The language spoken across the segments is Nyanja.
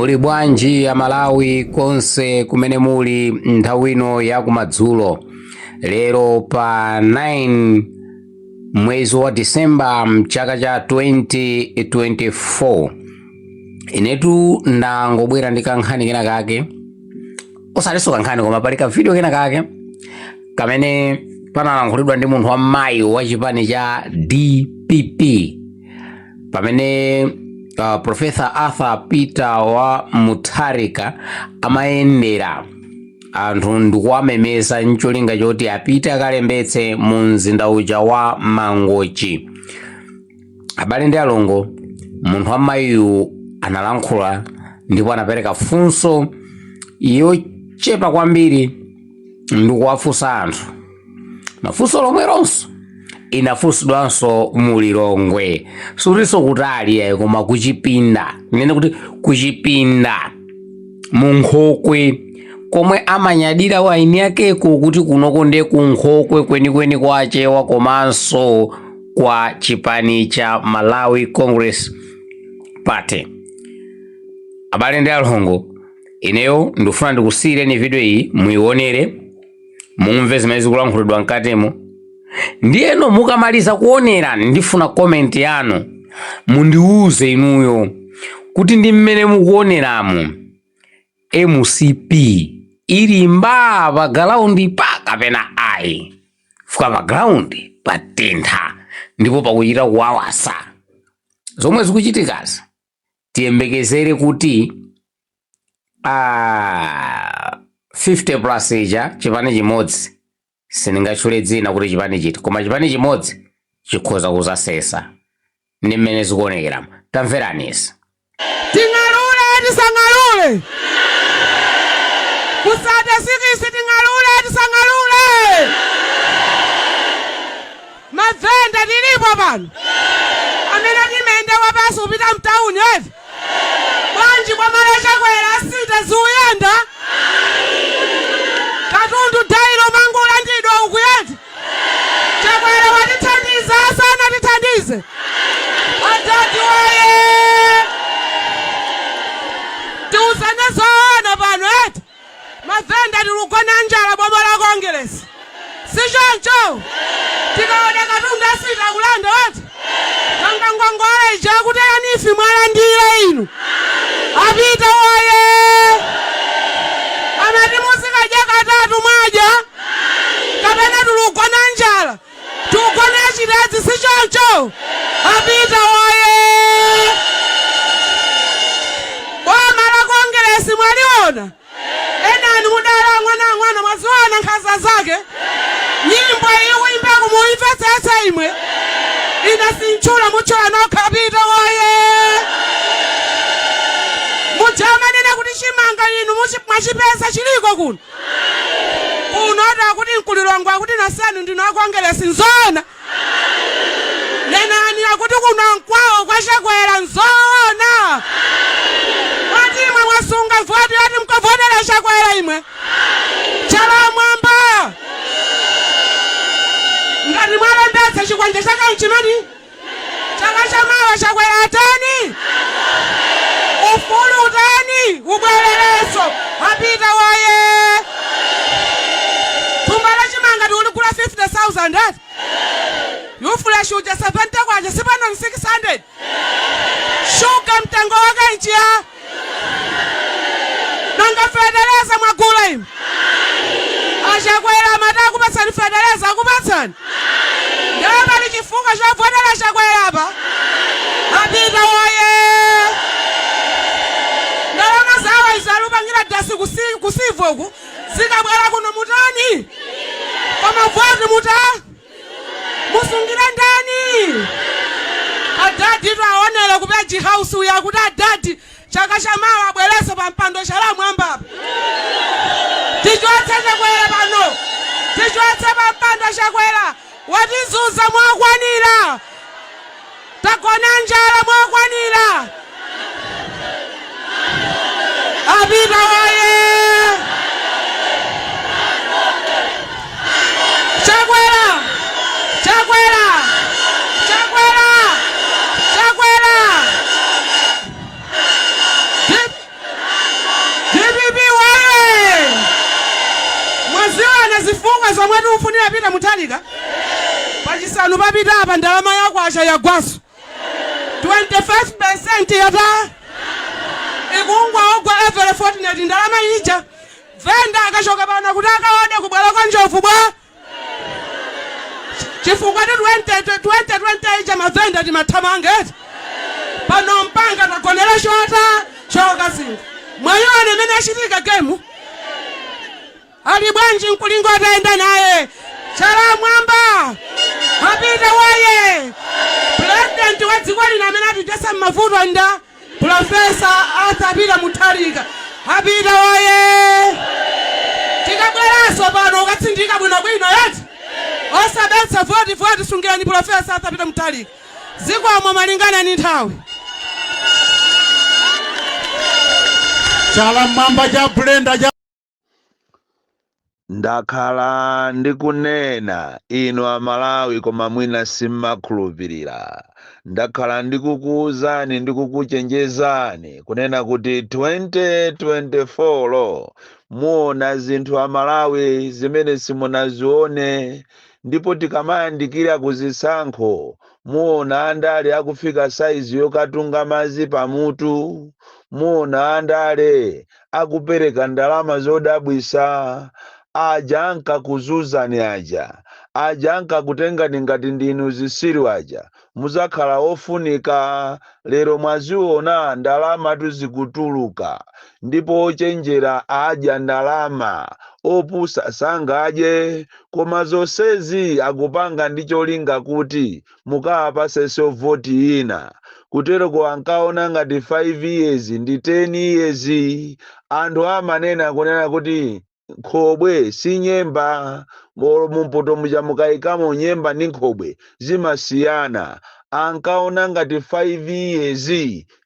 Muli bwanji Amalawi konse kumene muli nthawi ino ya kumadzulo lero pa 9 mwezi wa Disemba mchaka cha 2024? Inetu ndangobwera ndi kankhani kena kake, osatinso kankhani koma pali ka video kena kake kamene panalankhulidwa ndi munthu wammayi wa chipani cha DPP pamene Professor Arthur Peter wa Mutharika amayendera anthu ndikuwamemeza ncholinga choti apite akalembetse mu mzinda uja wa Mangochi. Abale ndi alongo, munthu wammayiyu analankhula ndipo anapereka funso yochepa kwambiri ndikuwafunsa anthu mafunso lomweronso inafunsidwanso mu Lilongwe, sutinso kutali ayi, koma kuchipinda, nene kuti kuchipinda munkhokwe komwe amanyadira waini akeko kuti kunoko ndiye kunkhokwe kwenikweni kwa Achewa komanso kwa chipani cha Malawi Congress Party. Abale ndi alongo, ineyo ndikufuna ndikusiyireni video iyi muionere, mumve zimene zikulankhulidwa mkatimo. Ndiyeno mukamaliza kuonera, ndifuna comment yanu, mundiuze inuyo kuti ndi mmene mukuoneramu, MCP ilimba pa ground pa kapena ayi? Fuka pa ground patentha ndipo pakuchita kuwawasa. Zomwe zikuchitikazi, tiyembekezere kuti 50 plus ija, chipani chimodzi, sindingatchule dzina kuti chipani chiti, koma chipani chimodzi chikhoza kuzasesa ndi mmene zikuonekeramo. Tamverani izi. Ting'alule tisang'alule? Ku 36 ting'alule tisang'alule? Mavenda tilipo pano amene timayenda wapansi kupita mtawuni eti? Bwanji boma la Chakwera asita ziyenda, katundu daily mangolandidwa uku eti? Chakwera watithandiza, sanatithandize? Adadi waye! Tiuzane zoona pano eti? Mavenda tilugona njala boma la Kongeresi, si choncho? Tikaona katundu asita kulanda eti? Nanga ngongole ija kuti ya NEEF mwalandira inu? Apita waye! Amati muzikadya katatu, mwadya kapena tilugona njala? Tugona chitedzi, si choncho? Apita waye! Boma la Kongeresi mwaliona? Enani mudala ang'onoang'ono mwaziona nkhanza zake. Nyimbo iyi kuimbako muimvetsetse imwe, ine sintchula, mutchula nokha. Apita waye! Mujamanena kuti chimanga inu mwachipeza chiliko kuno kuno ati akuti nku Lilongwe, akuti nasenu ndinu akongeresi, nzoona? Nenani, akuti kuno nkwawo kwa Chakwera, nzoona? Mwati imwe mwasunga voti yoti mukavotera Chakwera, imwe chala mwamba ngati mwalembetsa chikwanja chake nchimani. Chaka chamawa Chakwera atani? Ufulu utani? Ubwererenso. Apita waye! Thumba la chimanga tikuligula 50,000 ati? Ufresh uja 70 kwacha, sipano ni 600. Shuga mtengo wake nchiya? Nanga fetereza mwagula imi? Achakwera amati akupatsani fetereza, akupatsani? Ndiye pali chifukwa chovotera Chakwera apa. Apita woye! Ndalama zawo izi alupangira dasi ku Civo uku, zikabwera kuno mutani? Koma voti muta musungire ndani? Adadi tu aonera ku Page House uyu, akuti adadi chaka chamawa abwereso pa mpando. Chala mwambapa, tichotse Chakwera pano, tichotse pa mpando Chakwera. Watizunza mwakwanira, tagona njala mwakwanira. Apita waye! Chakwera, Chakwera, Chakwera, Chakwera! Zomwe tikufunira Peter Mutharika. Pachisanu papita apa ndalama yakwacha yagwaso 25% yata ikungwa ogwa every fortnight ndalama ija. Venda akachoka pano kuti akaode kubwera kwa njovu bwa chifukwa ti 2020 ija mavenda timathamanga eti pano mpanga tagonera chota chokazinga. Mwayiona imene achitika gemu ali bwanji mkulingo atayenda naye chala mwamba apite waye purezidenti wa dziko lino amene atitesa m'mavuto nda Professor Arthur Peter Mutharika. Apita waye! Tikabweranso pano ukatsindika bwinobwino yati osabetsa voti. Voti sungirani Professor Arthur Peter Mutharika. Zikomo malingana ni nthawi. Chala mwamba cha blenda cha Ndakhala ndikunena inu Amalawi, koma mwina simmakhulupirira. Ndakhala ndikukuwuzani, ndikukuchenjezani kunena kuti 2024 muona zinthu Amalawi zimene simunazione, ndipo tikamayandikira kuzisankho muona andale akufika saizi yokatunga madzi pamutu, muona andale akupereka ndalama zodabwisa. Aja ankakuzuzani aja, aja ankakutengani ngati ndinu zisilu aja, muzakhala ofunika. Lero mwaziona ndalama tuzikutuluka, ndipo ochenjera adya ndalama, opusa sangadye. Koma zonsezi akupanga ndi cholinga kuti mukawapasenso voti ina. Kutereko ankaona ngati 5 years ndi 10 years. Anthu amanena kunena kuti nkhobwe si nyemba. Mumpoto muja mukayikamo nyemba ndi nkhobwe zimasiyana. Ankaona ngati 5 years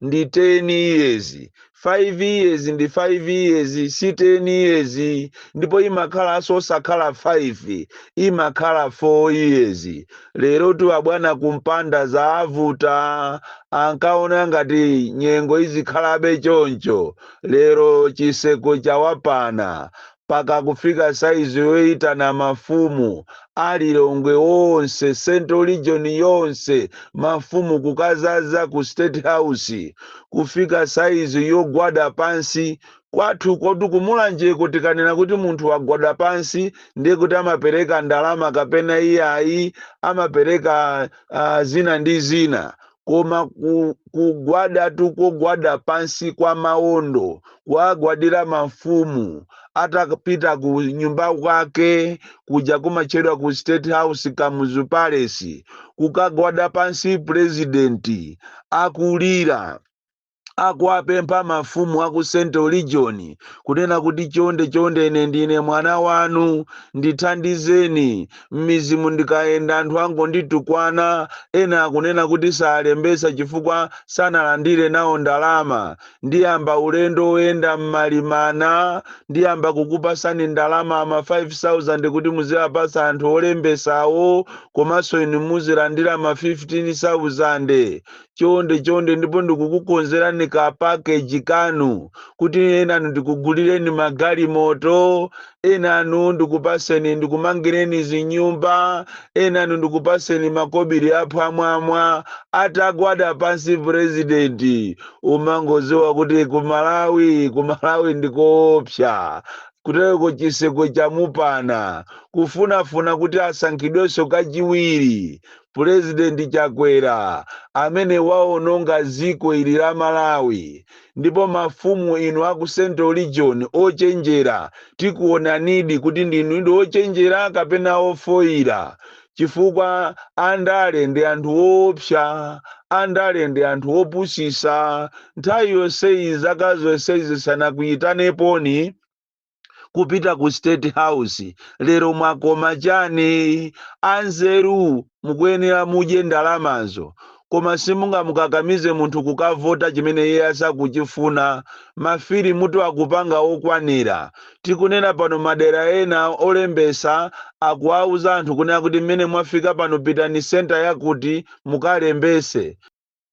ndi 10 years. 5 years ndi 5 years, si 10 years, ndipo imakhalanso osakhala 5, imakhala 4 years. Lero tu abwana kumpanda zaavuta. Ankaona ngati nyengo izikhalabe choncho. Lero chiseko chawapana paka kufika saizi yoyitana mafumu alilongwe wonse, Central Region yonse, mafumu kukazaza ku State House, kufika saizi yogwada pansi. Kwathu kotu kumulanjeko tikanena kuti munthu wagwada pansi ndiye kuti amapereka ndalama kapena iyayi amapereka zina ndi zina. Koma kugwada tu kogwada pansi kwa mawondo, kuagwadira mafumu atapita ku nyumba kwake kuja kumatchedwa ku State House, Kamuzu Palace, kukagwada pansi president akulira, akuapempha mafumu aku Central Region kunena kuti chonde chonde, ine ndine mwana wanu, ndithandizeni. M'mizimu ndikayenda anthu angonditukwana, ena akunena kuti salembesa chifukwa sanalandire nawo ndalama. Ndiyamba ulendo woyenda m'malimana, ndiyamba kukupasani ndalama ama 5000 kuti muziwapasa anthu olembesawo, komanso inu muzilandira ma 15,000. Chonde chonde, ndipo ndikukukonzerani ka package kanu kuti enanu ndikugulireni magalimoto, enanu ndikupaseni, ndikumangireni zinyumba, enanu ndikupaseni makobiri aphwamwamwa. Atagwada pansi purezidenti, umangoziwa kuti kumalawi, kumalawi ndikoopsa. Kutereko chiseko chamupana kufunafuna kuti asankhidwenso kachiwiri Purezidenti Chakwera amene waononga dziko ili la Malawi. Ndipo mafumu inu aku Central Region ochenjera, tikuonanidi kuti ndinu ndi ochenjera kapena ofoira, chifukwa andale ndi anthu woopsa, andale ndi anthu opusisa. Nthawi yonseyi, zaka zonseyi, sanakuyitaneponi kupita ku State House. Lero mwakoma chani? Anzeru mukuyenera mudye ndalamazo, koma simungamukakamize munthu kukavota chimene iye asakuchifuna. Mafilimu akupanga okwanira. Tikunena pano madera ena olembesa akuauza anthu kunena kuti mmene mwafika pano pitani center yakuti mukalembese.